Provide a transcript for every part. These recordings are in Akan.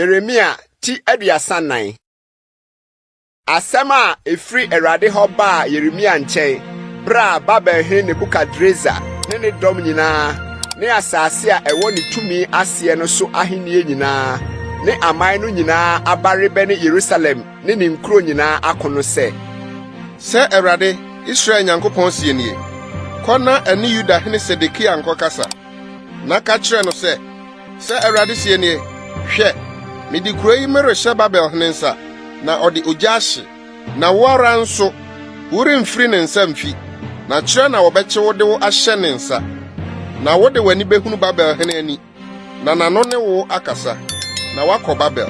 Yeremia ti 34. Asɛm a ɛfiri Awurade hɔ baa Yeremia nkyɛn bere a Babelhene Nebukadresar ne ne dɔm nyinaa ne asase a ɛwɔ ne tumi aseɛ no so ahenni nyinaa ne aman no nyinaa aba rebɛne Yerusalem ne ne nkuro nyinaa ako no sɛ. Sɛ Awurade, Israel Nyankopɔn seɛ nie, Kɔ na ɛne Yudahene Sedekia nkɔkasa, na ka kyerɛ no sɛ, 'Sɛ Awurade seɛ nie, Hwɛ, mede kuro yi merehyɛ Babel hene nsa, na ɔde ogya ahye, na wo ara nso, woremfiri ne nsa mfi, na kyerɛ na wɔbɛkye wo de wo ahyɛ ne nsa. Na wode w'ani behunu Babel hene ani, na n'ano ne wo akasa, na woakɔ Babel.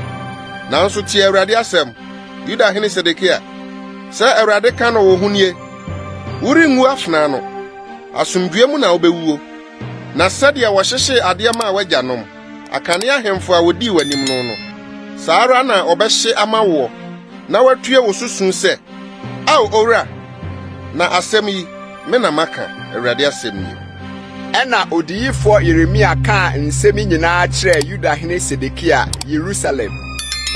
Nanso tie Awurade asɛm, Yuda hene Sedekia. Sɛ Awurade ka no wo ho nie, Worenwu afena ano, asomdwoe mu na wobewuo. Na sɛdeɛ wɔhyehyee adeɛ maa w'agyanom, akane ahemfo a wɔdii w'anim no no, saa ara na wɔbɛhye ama woɔ, na wɔatue wo so su sɛ, 'Ao, owura! Na asɛm yi, me na maka, Awurade asɛm nie. Ɛnna odiyifoɔ Yeremia kaa nsɛm yi nyinaa kyerɛɛ Yudahene Sedekia Yerusalem.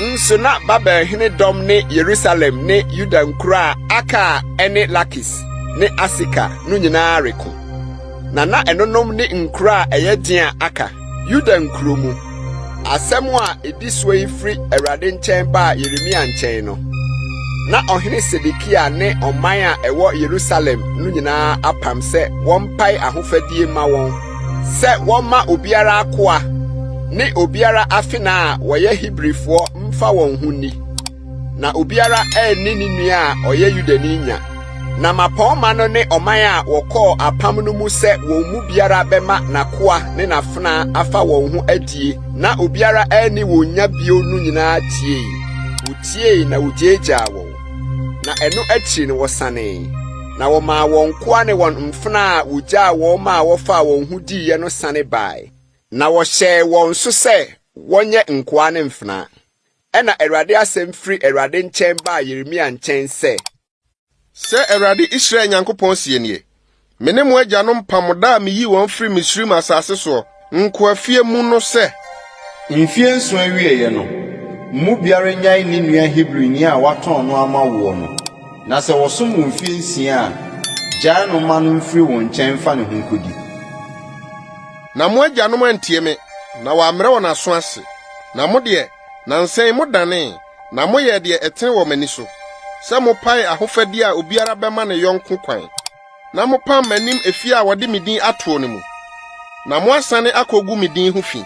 Nso na Babel hene dɔm ne Yerusalem ne Yuda nkuro a aka a ɛne Lakis ne Aseka no nyinaa reko. Na na ɛnonom ne nkuro a ɛyɛ den a aka, Yuda nkuro mu. Asɛm a edi soɔ yi firi Awurade nkyɛn baa Yeremia nkyɛn no, na ɔhene Sedekia ne ɔman a ɛwɔ Yerusalem no nyinaa apam sɛ wɔmpae ahofadie mma wɔn, sɛ wɔmma obiara akoa ne obiara afenaa a wɔyɛ Hebrifoɔ mfa wɔn ho nni. na obiara anni ne nua a ɔyɛ Yudani nya. Na mmapɔmma no ne ɔman a wɔkɔɔ apam no mu sɛ wɔn mu biara bɛma n'akoa ne n'afenaa afa wɔn ho adie na obiara anni wɔn nya bio no nyinaa tiei. Wotiei na wogyaagyaa wɔn. Na ɛno akyiri no wɔsanee, na wɔmaa wɔn nkoa ne wɔn mfenaa a wogyaa wɔn maa wɔfaa wɔn ho diiɛ no sane bae. Na wɔhyɛɛ wɔn so sɛ wɔnyɛ nkoa ne mfenaa. Ɛnna Awurade asɛm firi Awurade nkyɛn baa Yeremia nkyɛn sɛ. Sɛ Awurade Israel Nyankopɔn seɛ nie, Me ne mo agyanom pam da a meyii wɔn firii Misraim asase soɔ, nkoafie mu no sɛ. Mfeɛ nson awieeɛ no, mo mu biara nnyae ne nua Hebrini a wɔatɔn no ama woɔ no. Na sɛ wɔsom wo mfeɛ nsia a, gyae no ma no mfiri wo nkyɛn mfa ne ho nkɔdi. Na mo agyanom antie me, na wɔammrɛ wɔn aso ase. Na mo deɛ, nnansa yi modanee, na moyɛɛ deɛ ɛtene wɔ m'ani so, sɛ mopaee ahofadie a obiara bɛma ne yɔnko kwan, na mopam m'anim efie a wɔde me din atoɔ no mu, na moasane akɔgu me din ho fi.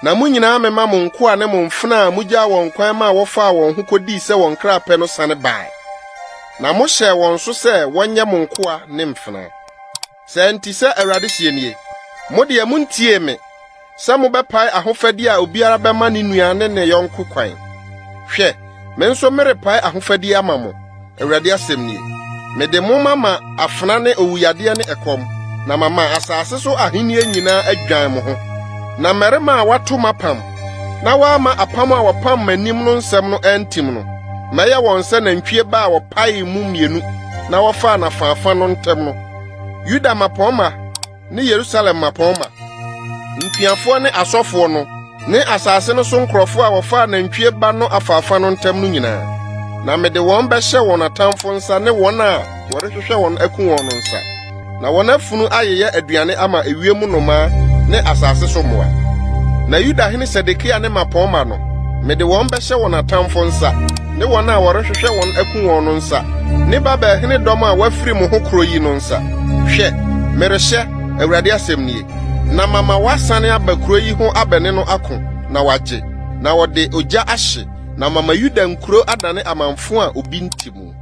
Na mo nyinaa mema mo nkoa ne mo mfenaa a mugyaa wɔn kwan maa wɔfaa wɔn ho kodii sɛ wɔn kra pɛ no sane bae, na mohyɛɛ wɔn so sɛ wɔnyɛ mo nkoa ne mfenaa. Saa nti, sɛ Awurade seɛ nie, Mo deɛ, montiee me sɛ mobɛpae ahofadie a obiara bɛma ne nua ne ne yɔnko kwan. Hwɛ, me nso merepae ahofadie ama mo, Awurade asɛm nie. Mede mo mama afena ne owuyadeɛ ne ɛkɔm, na mama asase so ahennie nyinaa adwan mo ho. Na mmarima a wɔato m'apam, na wɔamma apam a wɔpam m'anim no nsɛm no antim no, mɛyɛ wɔn sɛ nantwie ba a wɔpaee mu mmienu na wɔfaa n'afaafa no ntam no. Yuda mmapɔmma ne Yerusalem mmapɔmma, mpiafoɔ ne asɔfoɔ no, ne asase no so nkurɔfoɔ a wɔfaa nantwie ba no afaafa no ntam no nyinaa. Na mede wɔn bɛhyɛ wɔn atamfo nsa ne wɔn a wɔrehwehwɛ wɔn aku wɔn no nsa, na wɔn afunu ayeyɛ aduane ama ewiem nnomaa ne asase so mmoa. Na Yudahene Sedekia ne mmapɔmma no, mede wɔn bɛhyɛ wɔn atamfo nsa ne wɔn a wɔrehwehwɛ wɔn aku wɔn no nsa, ne Babelhene dɔm a wɔafiri mo ho korɔ yi no nsa. Hwɛ, merehyɛ, Awurade asɛm nie, na mama wɔasane aba kuro yi ho abɛne no ako na wɔagye, na wɔde ogya ahye, na mama Yuda nkuro adane amamfo a obi nte mu.